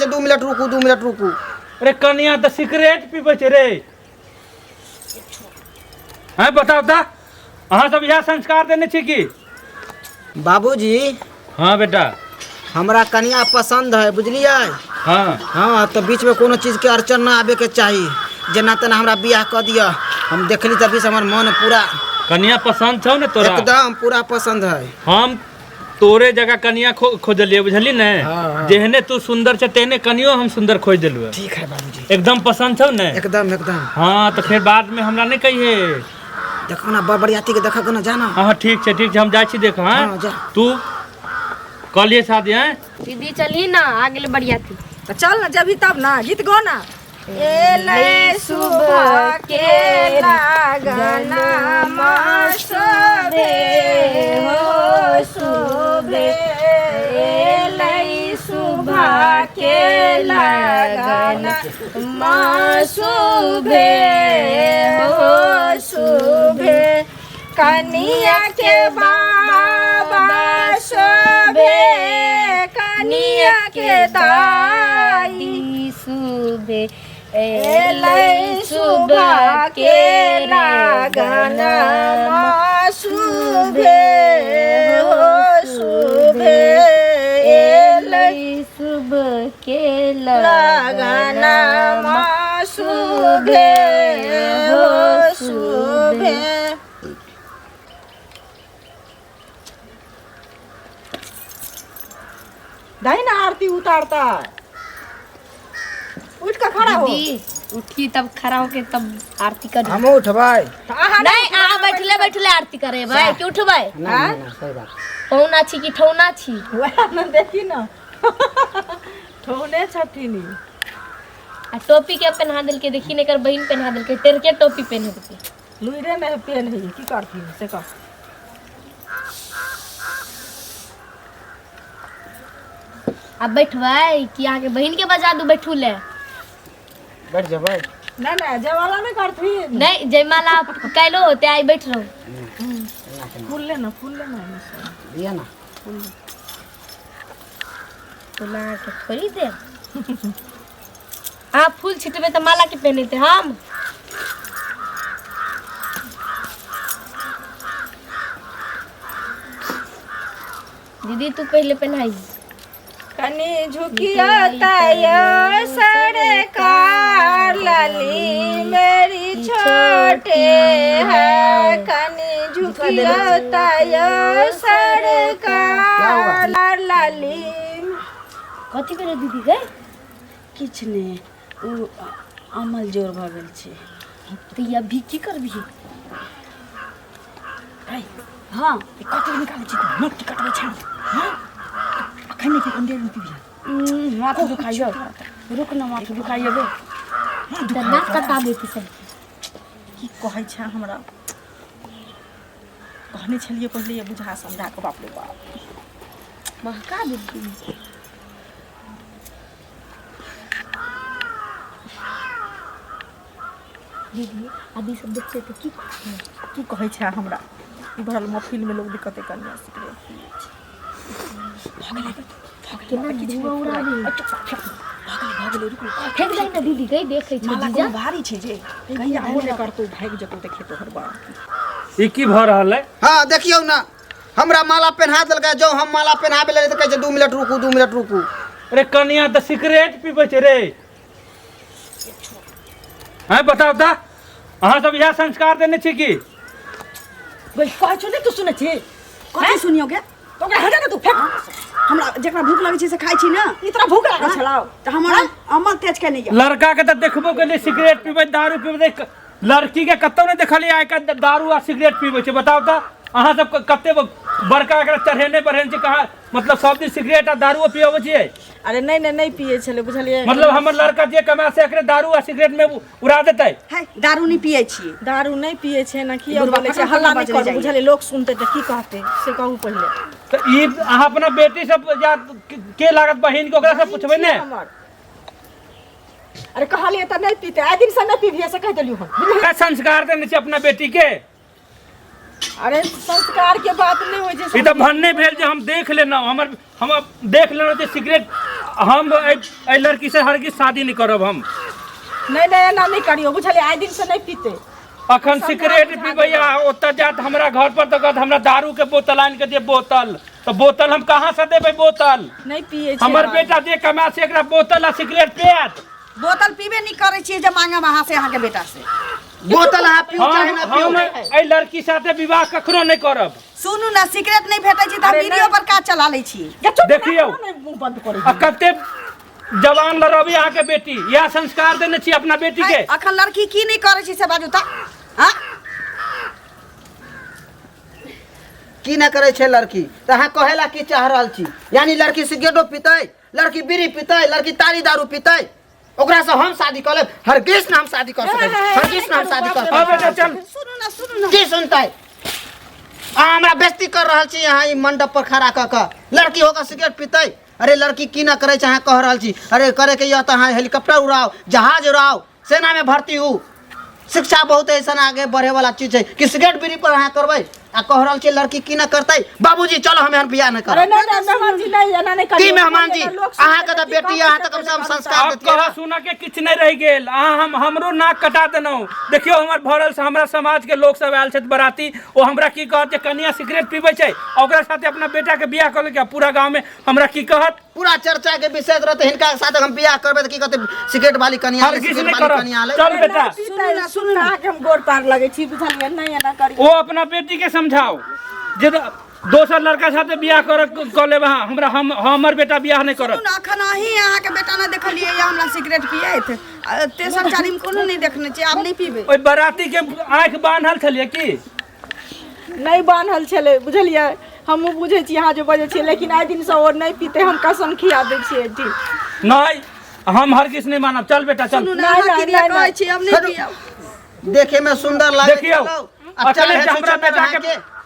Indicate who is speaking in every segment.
Speaker 1: छै 2 मिनट रुकू, 2 मिनट रुकू।
Speaker 2: अरे, कनिया तऽ सिगरेट पीबै छै रे। हैं, बताउ तऽ, अहाँ सब इएह संस्कार देने छी की?
Speaker 1: बाबूजी।
Speaker 2: हाँ बेटा।
Speaker 1: हमरा कनिया पसंद है, बुझलियै?
Speaker 2: हाँ।
Speaker 1: हाँ, तऽ बीचमे कोनो चीजके अड़चन ना आबेके चाही। जेना तेना हमरा बियाह कऽ दिअ। हम देखली तभी से हमर मन पूरा।
Speaker 2: कनिया पसंद छौ ने तोरा?
Speaker 1: एकदम पूरा पसंद है।
Speaker 2: हम तोरे जगह कनिया खोजलियै, बुझली ने?
Speaker 1: हाँ।
Speaker 2: जेहने तू सुंदर छै, तेहने कनियो हम सुंदर खोज देलु।
Speaker 1: ठीक है बाबूजी।
Speaker 2: एकदम पसंद छौ ने?
Speaker 1: एकदम, एकदम।
Speaker 2: हाँ, तऽ फेर बाद में हमरा नहीं कहिए।
Speaker 1: देखो ना, बड़ बरियाती के देखो ना, जाना।
Speaker 2: हाँ, ठीक छै, ठीक छै, हम जाइ छी देख। हाँ।
Speaker 1: हाँ, जा।
Speaker 2: तू कहलिए शादी हैं।
Speaker 3: दीदी, चलही ना, आ गेलै बरियाती।
Speaker 4: तऽ चल ना, जबही तब ना गीत गो ना। एलै सुबह के लगना शोभे हो शोभे, एलै सुबह के लगना शोभे हो शोभे, कनिया के बाबा शोभे, कनिया के दाई
Speaker 3: सुबे,
Speaker 4: एलै सुबह के लगन शुभे हो शुभे, एलै
Speaker 3: सुबह के
Speaker 4: लगन शुभे हो शुभे। दही ना, आरती उतारता है। उठ कर खड़ा हो।
Speaker 3: दीदी, उठी तब खड़ा होके तब आरती कर।
Speaker 1: हम उठबै।
Speaker 4: तो अहाँ
Speaker 3: नहीं, अहाँ बैठले बैठले आरती करे भाई कि उठबै?
Speaker 1: ना ना ना, सही बात।
Speaker 3: पौना छी कि ठौना छी?
Speaker 4: वएह ने, देखी ना, ठौने छथिन ई।
Speaker 3: आ टोपी के पहना देलकै, देखी ने, एकर बहिन पहना देलकै, टेरके टोपी पहन देलकै।
Speaker 4: लुइरे नहि पेन है, की करथिन से कह।
Speaker 3: आब बैठबै कि अहाँके बहिन के बजा दू बैठू ले?
Speaker 1: बैठ जेबै।
Speaker 4: नहि नहि, जयमाला नहि करथिन।
Speaker 3: नहीं, जयमाला काल्हो होते, आइ बैठ रहू।
Speaker 4: फूल ले ना, फूल ले ना एहिमे से।
Speaker 1: दिया ना।
Speaker 3: फूल अहाँके थोड़ी देब। अहाँ फूल छिटबै तऽ माला के पहनेतै हम? दीदी, तू पहले पहनाई।
Speaker 4: कनी झुकियो तयो सरकार, लाली मेरी छोटे है, कनी झुकियो तयो सरकार, लाली।
Speaker 3: कथी भेलै दीदी गए?
Speaker 5: किछु नहि, ओ अमल जोर भऽ गेल छै।
Speaker 3: तऽ अभी की करबही?
Speaker 5: हाँ।
Speaker 6: कथी निकालै छी तू? नोट कटबै छै? हाँ, अखन नहि, कनि देर रुकि।
Speaker 5: माथ दुखाइयो, रुक न, माथ दुखाइयो बे।
Speaker 3: तऽ नाक कटाबै तू सब।
Speaker 6: की कहै छै हमरा? कहने छलियै पहिले बुझा समझा कऽ, बाप रे बाप।
Speaker 3: महका देलकै। दीदी, अभी सब देखते तऽ की कहतै?
Speaker 6: की कहै छै हमरा? ई भरल महफिलमे लोक दिक्कते कनिया सिगरेट पियै छै।
Speaker 3: केना धुआं उड़ाबै।
Speaker 6: भऽ गेलै, रुक।
Speaker 3: फेंक दही ने दीदी, गई देखै छै।
Speaker 6: माला
Speaker 3: जीजा।
Speaker 6: कोनो भारी छै जे कहीं आबो नहि करतौ, भागि जेतौ, देखिए तोहर बाप।
Speaker 2: ई की भऽ रहल है?
Speaker 1: हाँ, देखियौ ना, हमरा माला पहना देलकै। जो हम माला पहनाबे लगे तऽ कहै छै 2 मिनट रुकू, 2 मिनट रुकू।
Speaker 2: अरे, कनिया तऽ सिगरेट पीबै छै रे। हैं, बताउ तऽ, अहाँ सब इएह संस्कार देने छी की?
Speaker 6: गई, कहै छौ नहि, तू सुनै छी?
Speaker 5: कथी सुनियो गे?
Speaker 6: तऽ ओकरा हटा ने, तू फेंक।
Speaker 5: हमरा जकरा भूख लगै छै से खाइ छी ने।
Speaker 6: ई तोरा भूख लागल छलौ?
Speaker 5: तऽ हमर अमल तेज के नहि यऽ।
Speaker 2: लड़का के तऽ देखबो के सिगरेट पीबै, दारू पीबै, लड़की के कतौ नहि देखलियै आइ काल्हि दारू आ सिगरेट पीबै छै। बताउ तऽ, अहाँ सब कते बड़का एकरा चढ़ेने बढ़ेने छै कहाँ? मतलब सब दिन सिगरेट आ दारूओ पियबै छियै?
Speaker 4: अरे नहि नहि, नहि पियै छलै, बुझलियै?
Speaker 2: मतलब हमर लड़का जे कमा से एकरे दारू आ सिगरेट में उड़ा देतै?
Speaker 5: है, दारू नहि पियै छियै।
Speaker 4: दारू नहि पियै छै ने, की
Speaker 5: बुढ़बा
Speaker 4: बोलै छै।
Speaker 5: कखन
Speaker 4: हल्ला नहि
Speaker 5: बजले
Speaker 4: करू।
Speaker 5: जाइए।
Speaker 4: बुझलियै? लोक सुनतै तऽ की कहतै, से कहू पहिले।
Speaker 2: तऽ ई अहाँ अपना बेटी सब या के लागत बहिन के, ओकरा से पूछबै ने?
Speaker 4: हमर अरे कहलियै तऽ नहि पीते, आइ दिनसँ नहि पीबियै से कहि देलियै हम।
Speaker 2: का संस्कार देने छै अपना बेटी के?
Speaker 4: अरे, संस्कार के बात नहि होइ छै।
Speaker 2: ई तऽ भन्ने भेल जे हम देख लेलहुँ, हमर हम देख लेलहुँ जे सिगरेट हम एहि लड़की से हरगिज शादी नहीं करब हम।
Speaker 4: नहि नहि, एना नहि करियौ, बुझलियै? आइ दिन से नहि पीते।
Speaker 2: अखन सिगरेट पीबैया, ओतऽ जात हमरा घर पर तऽ कहत हमरा दारू के बोतल आनि के दे, बोतल। तऽ बोतल हम कहाँ से देबै बोतल?
Speaker 5: नहि पियै छै।
Speaker 2: हमर बेटा जे कमा से एकरा बोतल आ सिगरेट पियात?
Speaker 7: बोतल पीबे नहि करै छियै जे मांगब अहाँ से, अहाँके बेटा से?
Speaker 1: बोतल अहाँ पीउ चाहे
Speaker 2: हम
Speaker 1: ना पीउ।
Speaker 2: हम एहि लड़की साथे विवाह कखनो नहि करब।
Speaker 7: सुनू ने, सिगरेट नहि भेटै छै तऽ हम वीडियो पर काज चला लै छी।
Speaker 2: देखियौ।
Speaker 4: मुँह बंद करू।
Speaker 2: आ कते जवान लड़बी अहाँके बेटी, इएह संस्कार देने छी अपना बेटी के?
Speaker 7: अखन लड़की की नहि करै छै से बाजू तऽ, हाँ?
Speaker 1: की ना करै छै लड़की? तऽ अहाँ कहै ला की चाह रहल छी? यानी लड़की सिगरेटो पीतै, लड़की बीड़ी पीतै, लड़की तारी दारू पीतै, ओकरा से हम शादी कऽ लेब? हरगिज ना हम शादी कर सकै छी, हरगिज ना हम शादी कर
Speaker 2: आ बेटा चल।
Speaker 7: सुनू ने, सुनू ने।
Speaker 1: की सुनतै? अहाँ हमरा बेइज्जती कर रहल छी यहाँ ई मंडप पर खड़ा कऽ कऽ। लड़की होकर सिगरेट पीतै? अरे लड़की की ना करै छै अहाँ कह रहल छी। अरे करे के यऽ तऽ अहाँ हेलीकॉप्टर उड़ाउ, जहाज उड़ाउ, सेना में भर्ती हूँ। शिक्षा बहुत ऐसा आगे बढ़े वाला चीज है कि सिगरेट बीड़ी पर अहाँ करबै आ कह रहल छी लड़की की ना करतै? बाबूजी चलो, हम एहन बियाह नहि
Speaker 4: अरे
Speaker 1: करब।
Speaker 4: नहि नहि मेहमान जी, नहि, एना नहि
Speaker 1: की
Speaker 4: करियौ।
Speaker 1: मेहमान जी?
Speaker 4: लोक सुनतै
Speaker 1: अहाँके तऽ
Speaker 4: की
Speaker 1: बेटी,
Speaker 4: कहतै
Speaker 1: अहाँ
Speaker 4: से
Speaker 1: तऽ कम से कम
Speaker 4: पहिले
Speaker 1: संस्कार
Speaker 2: आब
Speaker 1: देतियै
Speaker 2: कह
Speaker 1: ने।
Speaker 2: सुना के किछु नहि रहि गेल। अहाँ हम हमरो नाक कटा देलहुँ। देखियौ, हमर भरल से हमरा समाज के लोक सब आयल छथि बराती, ओ हमरा की कहत जे कनिया सिगरेट पीबै छै आ ओकरा साथे अपना बेटा के बियाह कऽ लेलकै। पूरा गाँव में हमरा की कहत?
Speaker 1: पूरा चर्चा के विषय रहते। हिनका साथ हम बियाह करबै तऽ की कहते? सिगरेट वाली कनिया आलै,
Speaker 2: हरगिज
Speaker 1: सिगरेट
Speaker 2: नहि
Speaker 1: वाली
Speaker 2: करब।
Speaker 1: कनिया आलै।
Speaker 2: चल बेटा।
Speaker 4: सुनू ने, सुनू ने, अहाँके हम गोर पार लगै छी, बुझलियै? नहि एना करियौ।
Speaker 2: ओ अपना बेटी के समझाओ जे दोसर लड़का साथे बियाह कर कऽ लेब अहाँ, हमरा हम हमर बेटा बियाह नहि करत।
Speaker 7: सुनू ने, अखन अहीं अहाँके बेटा ने देखलियै या हमरा सिगरेट पियैत। आ, तेसर चारिम कोनो नहि देखने छियै। आब नहि पीबै।
Speaker 2: ओहि बराती के आँखि बान्हल छलियै की?
Speaker 4: नहि बान्हल छलै, बुझलियै? हमहूँ बुझै छी अहाँ जे बजै छियै, लेकिन आइ दिनसँ ओ नहि पीतै, हम कसम खिया दै छियै एहिठाम।
Speaker 2: नहि, हम हरगिज नहि मानब। चल बेटा, चल।
Speaker 7: सुनू ने,
Speaker 4: नहि,
Speaker 7: अहाँ
Speaker 4: नहि,
Speaker 7: क्रिया
Speaker 4: नहि,
Speaker 7: कहै
Speaker 4: नहि।
Speaker 7: छी, हम नहि पियब।
Speaker 1: देखे में सुंदर लागे।
Speaker 2: देखियौ,
Speaker 1: आ
Speaker 2: अकेले
Speaker 1: चाहे
Speaker 2: जे हमरा
Speaker 1: छुछुनर
Speaker 2: बेटा के
Speaker 1: अहाँके।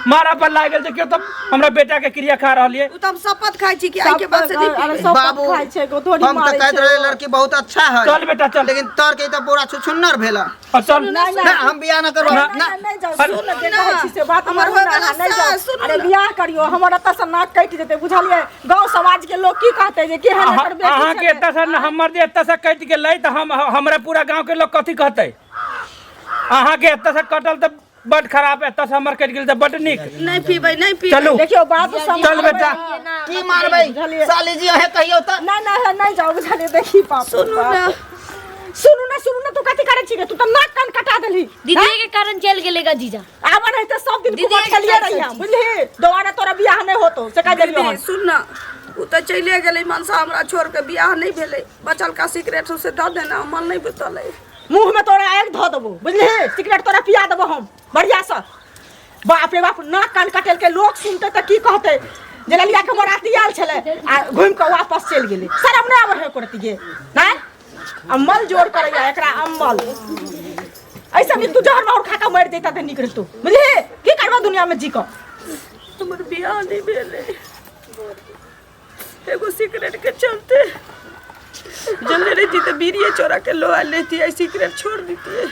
Speaker 2: मारा पर लागल, देखियौ तऽ हमरा बेटा के क्रिया खा रहल ये।
Speaker 7: ओ तऽ हम शपथ खाइ छी कि आइ के बाद से नहि
Speaker 4: अरे
Speaker 7: पीबै।
Speaker 4: सब
Speaker 1: बाबू,
Speaker 4: खाइ छै, गोधोरी
Speaker 1: हम तऽ
Speaker 4: मारै
Speaker 1: कहैत
Speaker 4: छै
Speaker 1: रहे
Speaker 4: ओ।
Speaker 1: लड़की बहुत अच्छा है।
Speaker 2: चल बेटा, चल।
Speaker 1: लेकिन तर के तऽ पूरा छुछुन्नर भेल।
Speaker 2: आ चल।
Speaker 4: नहि,
Speaker 1: ना
Speaker 4: नहि।
Speaker 1: हम बियाह न करब।
Speaker 2: ना,
Speaker 1: ना।
Speaker 4: नहि, नहि जाउ।
Speaker 2: अरे-
Speaker 4: सुन जे कहै छी से बात
Speaker 7: हमर
Speaker 4: मानू
Speaker 7: होय
Speaker 4: ने,
Speaker 7: वाला
Speaker 4: अहाँ नहि जाउ।
Speaker 7: सास, सुनू
Speaker 4: अरे
Speaker 7: ने।
Speaker 4: बियाह करियौ, हमर एतऽ से नाक कटि जेतै, बुझलियै? गाँव समाज के लोक की कहतै जे केहन एकर बेटी
Speaker 2: अहाँके
Speaker 4: छलै।
Speaker 2: एतऽ से हमर जे एतऽ से कटि गेलै तऽ हम हमरा पूरा गाँव के लोग कथी कहतै? अहाँके एतऽ से कटल तऽ बड खराब, एतऽ से हमर कटि गेल तऽ बड नीक।
Speaker 7: नहि पीबै, नहि पीबै।
Speaker 2: चलू।
Speaker 4: देखियौ, बात
Speaker 2: चल बेटा।
Speaker 1: की मानबै?
Speaker 4: बुझलियै।
Speaker 1: साली जी, अहें कहियौ तऽ।
Speaker 4: नहि नहि नहि जाउ, बुझलियै? देखी बाप रे
Speaker 7: सुनू
Speaker 4: बाप।
Speaker 7: ने।
Speaker 4: सुनू ने, सुनू ने, तू कथी करै छी गे? तू तऽ नाक कान कटा देलही।
Speaker 3: दीदी के कारण चल गेलेगा जीजा।
Speaker 4: आब नहीं तऽ सब दिन
Speaker 3: दीदी
Speaker 4: कुमार
Speaker 3: के
Speaker 4: छलियै
Speaker 3: साथ
Speaker 4: रहिया,
Speaker 3: सची।
Speaker 4: बुझलिही? दोबारा तोरा बियाह नहि होतो से कहि देलियौ
Speaker 7: दीदी
Speaker 4: हन।
Speaker 7: सुन ने, ओ तऽ चलिए गेलै मनसा हमरा छोड़ के, बियाह नहि भेलै। बचल का सिगरेट से दऽ देना, मन नहि बुतलै।
Speaker 4: मुँह में तोरा आगि धऽ देबो, बुझलिही? सिगरेट तोरा पिया देबो हम बढ़िया से। बाप रे बाप, नाक कान कटेलकै। लोक सुनतै तऽ की कहतै जे ललिया के बराती आयल छलै आ घुमि कऽ वापस चलि गेलै। शरम नहि आबै है एको रत्ती गे? नहि अम्मल जोर करैया एकरा अम्मल। ऐसे नीक तू जहर माहुर खा कऽ मरि जैता तऽ नीक रहितौ, बुझलिही? की करबऽ दुनिया में जी कऽ?
Speaker 7: हमर बियाह नहि भेलै एगो सिगरेट के चलते। जनले रही तऽ बीड़िए चोरा के लो लेती, आई सिगरेट छोड़ देतियै।